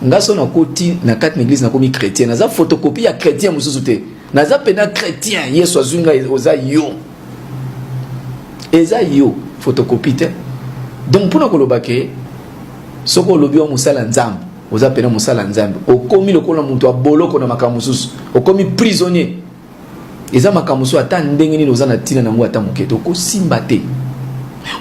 Nga so nakoti na kati na église, nakomi chrétien, naza photocopie ya chrétien mosusu te, naza mpenza chrétien. Yesu azwi ngai, oza yo, eza yo, photocopie te. Donc mpona koloba ke soki olobi wa mosala Nzambe, oza mpenza mosala Nzambe, okomi lokola moto ya boloko na makambo mosusu, okomi prisonnier. Eza makambo mosusu, ata ndenge nini oza na ntina nango ata moke te, okosimba te,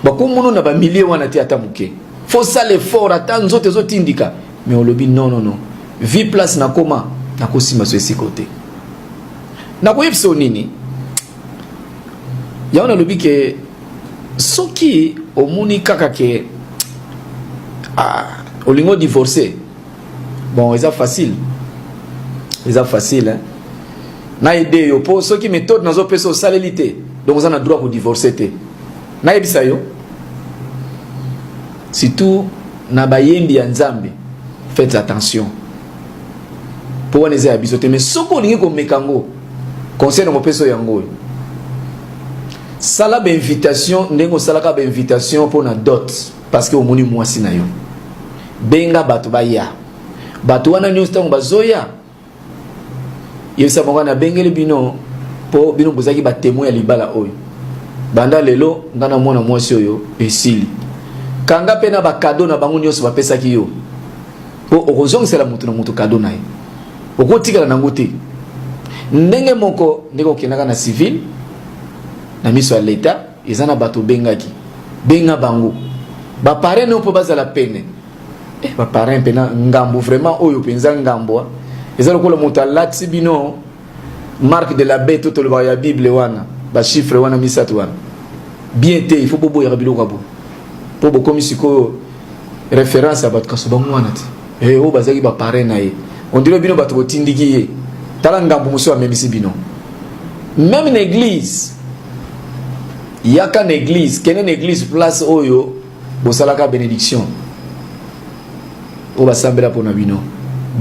bakomona na bamilie wana te ata moke. Faut sala effort, ata nzoto ezotindika, mais olobi: "Non, non, non, vi place nakoma, nakosimba so esika te." Nakoyebisa yo nini? Yango nalobi ke soki omoni kaka ke, ah, olingi odivorce, bon, eza facile, eza facile, hein? Na aide yo, mpo soki méthode nazopesa osaleli te, donc oza na droit kodivorce te. Nayebisa yo, surtout na bayembi ya Nzambe, faites attention, mpo wana eza ya biso te. Mais soki olingi komeka yango, conseil na kopesa oyo, yango oyo: sala bainvitation ndenge osalaka bainvitation mpo na dot, parce que omoni mwasi na yo, benga bato baya. Bato wana nyonso, ntango bazoya, yebisa bango: "Nabengeli bino mpo bino bozalaki batémoin ya libala oyo. Banda lelo, nga na mwana mwasi oyo esili." Kanga mpe na bacadeau na bango nyonso bapesaki yo, mpo okozongisela moto na moto cadeau na ye, okotikala nango te. Ndenge moko ndenge okendaka na civil na miso ya leta, eza na bato obengaki, benga bango baparrain no mpo bazala pene. Eh, baparrain mpena ngambo vraiment oyo mpenza ngambo eza lokola moto alatisi bino marque de la bête to tolobaka ya Bible wana, bachiffre wana misato wana, bien te. Il faut boboyaka biloko ya bo, mpo bokomi sikoyo référence ya bato. Kasi bango wana te, eh, oyo bazalaki baparrain na ye, on dirait bino bato botindiki ye. Tala ngambo mosusu amemisi bino. Même na église, yaka na église, kende na église, place oyo bosalaka bénédiction, oyo basambela mpona bino,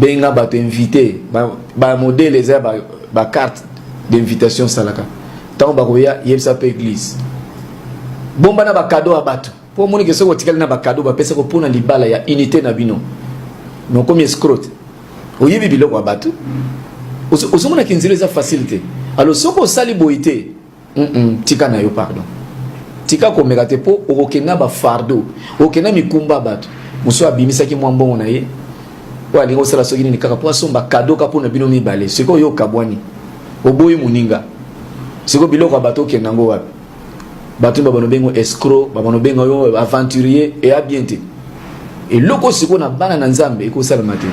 benga bato, invité. Bamodele eza bacarte d'invitation. Osalaka, ntango bakoya, yebisa mpe église: bomba na bacadeau ya bato, mpo omonike soki otikali na bacadeau bapesaka mpona libala ya unité na bino, mais okomi escroc, oyebi biloko ya bato. Ozomonaki nzela eza facile te. Alors soki osali boye te, tika na yo, pardon, tika komeka te, mpo okokende na bafardeau, okokende na mikumba. Bato mosusu abimisaki mwa mbongo na ye oyo alingi osala soki nini, kaka mpo asomba cadeau ka mpona bino mibale. Sikoyo oyo okabwani, oboyi moninga, sikoyo biloko ya bato okende yango wapi? Bato babano bengo escroc, babano benga yo aventurier. Eya bien te. Eloko sikoyo na bana na Nzambe ekosalama te.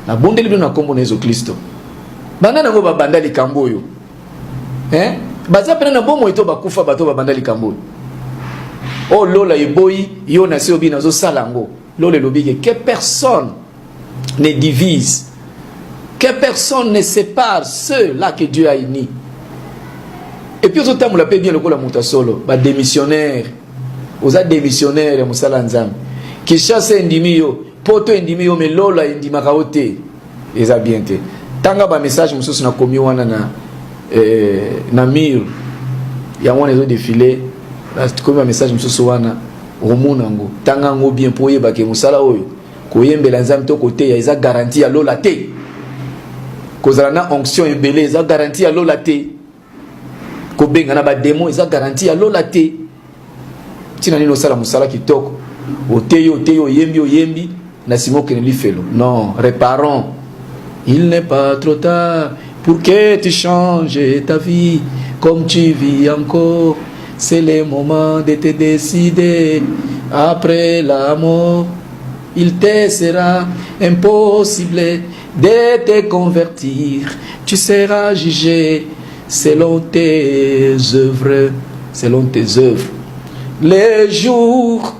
Nabondeli bino na nkombo na Yesu Kristo. Banda nango babanda likambo oyo, eh? Baza pene na bomoi to bakufa? Bato babanda likambo oyo, oyo lola eboyi yo na se, obi nazosala yango. Lola elobi ke personne ne divise, que personne ne sépare ceux-là que Dieu a unis. Et puis ozotambola mpe bien lokola moto ya solo. Badémissionnaire, oza démissionnaire ya mosala ya Nzambe. Kinshasa endimi yo, Poto endimi yo, mais lola endimaka yo te. Eza bien te. Tanga bamessage mosusu nakomi wana na mur yango wana ezodéfiler. Komi bamessage mosusu wana, omona yango, tanga yango bien, mpo oyebake mosala oyo koyembela Nzambe to koteya eza garantie ya lola te. Kozala na onction ebele eza garantie ya lola te. Kobenga na badémon eza garantie ya lola te. Ntina nini osala mosala kitoko, oteyi, oteyi, oyembi, oyembi, na nsima okende lifelo? Non, réparons. Il n'est pas trop tard pour que tu changes ta vie. Comme tu vis encore, c'est le moment de te décider. Après la mort, il te sera impossible de te convertir. Tu seras jugé selon tes œuvres, selon tes œuvres. Les jours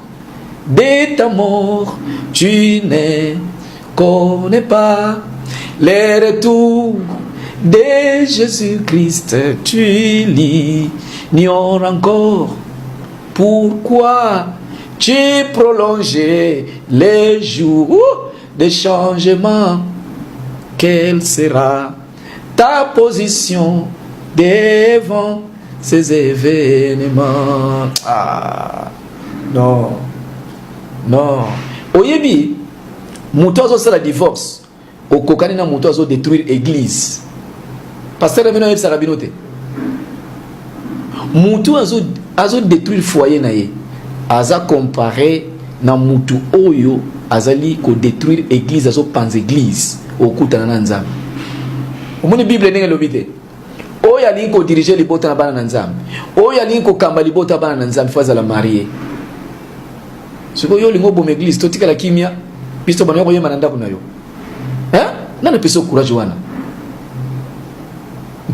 de ta mort, tu ne connais pas. Les retours de Jésus-Christ, tu l'ignores encore. Pourquoi tu prolonges les jours de changement? Quelle sera ta position devant ces événements? Ah, non, non. Oyebi, Moto azosala divorce okokani na moto azodétruire église. Pasteur na bino ayebisaka bino te, motu azodétruire foyer na ye aza comparé na mutu oyo azali kodétruire église, azopanza église. Okutana na Nzambe, omoni Bible ndenge elobi te. Oyo alingi kodiriger libota na bana na Nzambe, oyo alingi kokamba libota ya bana na Nzambe, faut azala marié. Sikoyo yo olingi oboma église, totikala kimia, biso bana koyemba na ndako na yo. Nani apesa courage wana?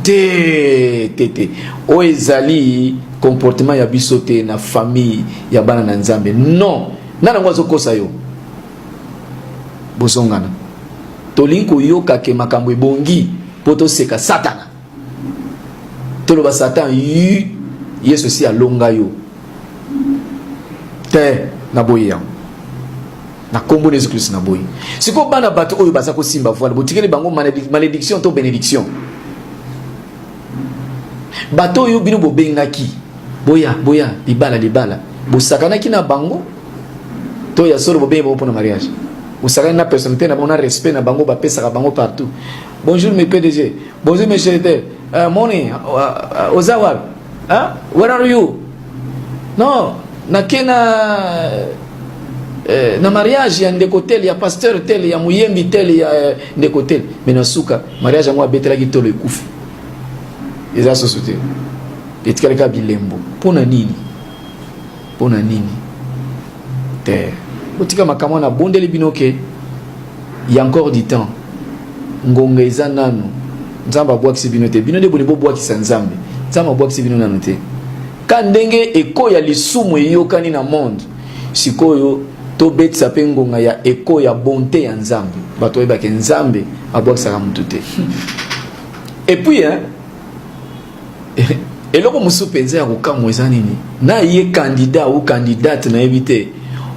Te, te, te, oyo ezali comportement ya biso te na famille ya bana na Nzambe. Non, nani yango azokosa yo? Bozongana. Tolingi koyoka ke makambo ebongi mpo toseka Satana, toloba: "Satan yu, Yesu esi alonga yo." Te, naboyi yango na nkombo na Yesu Kristu, naboyi. Sikoyo bana bato oyo baza kosimba voile, botikeli bango malédiction to bénédiction? Bato oyo bino bobengaki boya, boya libala, libala, bosakanaki na bango to ya solo? Bobengi bango mpona mariage, bosakani na personnalité na bango, na respect na bango bapesaka bango partout: "Bonjour mes PDG, bonjour mes directeurs, morning, oza wapi? Hein? Where are you?" "Non, nake na mariage ya ndeko tel, ya pasteur tel, ya moyembi tel, ya ndeko tel." Mais na suka mariage yango abetelaki tolo, ekufi, eza soso te, etikali kaka bilembo. Mpo na nini? Mpo na nini te? Botika makambo wana. Bondeli bino ke y a encore du temps, ngonga eza nanu. Nzambe abwakisi bino te. Bino nde boni bobwakisa Nzambe. Nzambe abwakisi bino nanu te. Ka ndenge eko ya lisumu eyokani na monde sikoyo, tobetisa mpe ngonga ya eko ya bonté ya Nzambe. Bato oyebake Nzambe abwakisaka motu te. Et puis, hein, eloko mosusu mpenza ya kokamwa eza nini? Na ye candidat ou candidate, nayebi te,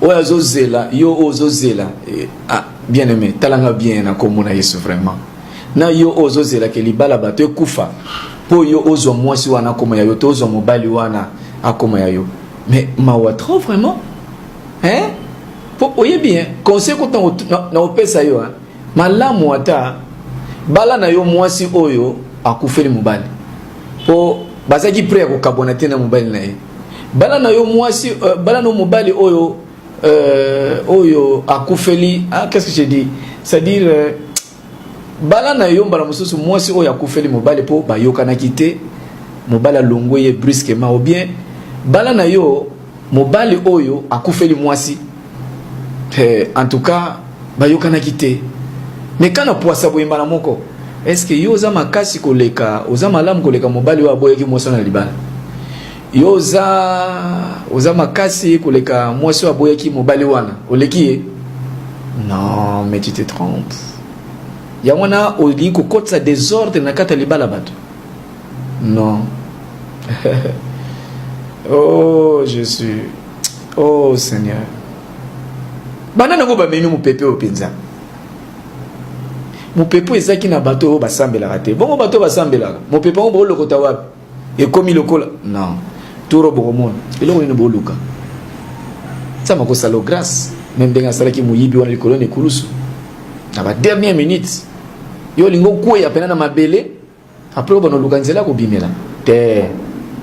oyo azozela yo, oyo ozozela, ah, bien aimé, talanga bien na kombo na Yesu. Vraiment, na yo oyo ozozelaka libala bato ekufa mpo yo ozwa mwasi wana akoma ya yo, to ozwa mobali wana akoma ya yo, mais mawa trop vraiment, hein? Mpo oyebi, hein, conseil kota na opesa yo, hein? Malamu ata bala na yo mwasi oyo akufeli mobali, mpo bazalaki prêt ya kokabwana te na mobali na ye. Bala na yo mwasi, bala na yo mobali oyo akufeli, ah, qu'est-ce que je dis, c'est-à-dire bala na yo mbala mosusu mwasi oyo akufeli mobali mpo bayokanaki te, mobali alongwe ye brusquement, ou bien bala na yo mobali oyo akufeli mwasi. En tout cas bayokanaki te. Mais kana poasa boye mbala moko, est ce que yo oza makasi koleka, oza malamu koleka mobali oyo aboyaki mwasi wana na libala? Yo oza makasi koleka mwasi oyo aboyaki mobali wana? Oleki ye? Non, mais tu te trompes. Yango wana olingi kokotisa désordre na kati ya libala bato. Non, oh Jésus, oh Seigneur, bana nango bamemi mopepe oyo mpenza. Mopepe oyo ezalaki na bato oyo basambelaka te. Bongo bato oyo basambelaka, mopepe yango boolokota wapi? Ekomi lokola non turo. Bokomona eloko nini booluka. Nzambe akosala grâce, même ndenge asalaki moyibi wana likolo na ekulusu na badernière minute. Yo olingi okweya pena na mabele, après obana oluka nzela ya kobimela te.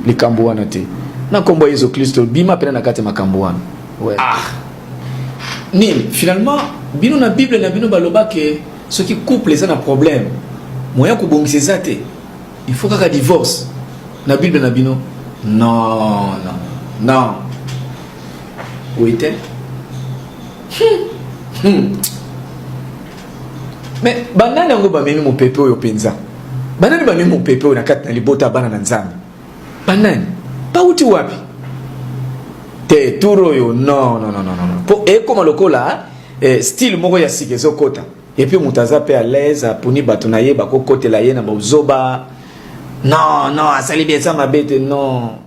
Likambo wana te. Na nkombo ya Yesu Kristo, bima pena na kati ya makambo wana. Ouais. Ah, nini finalement? Bino na Bible na bino baloba ke soki couple eza na problème, moyen kobongisa eza te, il faut kaka divorce. Na Bible na bino? Non, non, non, oye te. Mais banani yango bamemi mopepe oyo mpenza? Banani bamemi mopepe oyo na kati na libota ya bana na Nzambe? Banani? Bauti wapi? Te, tour oyo, non, non, non, non, non. Mpo ekóma lokola style moko ya sika ezokota. Et puis moto aza mpe à l'aise, aponi bato na ye, bakokotela ye na bozoba. Non, non, asali bien, eza mabe te, non.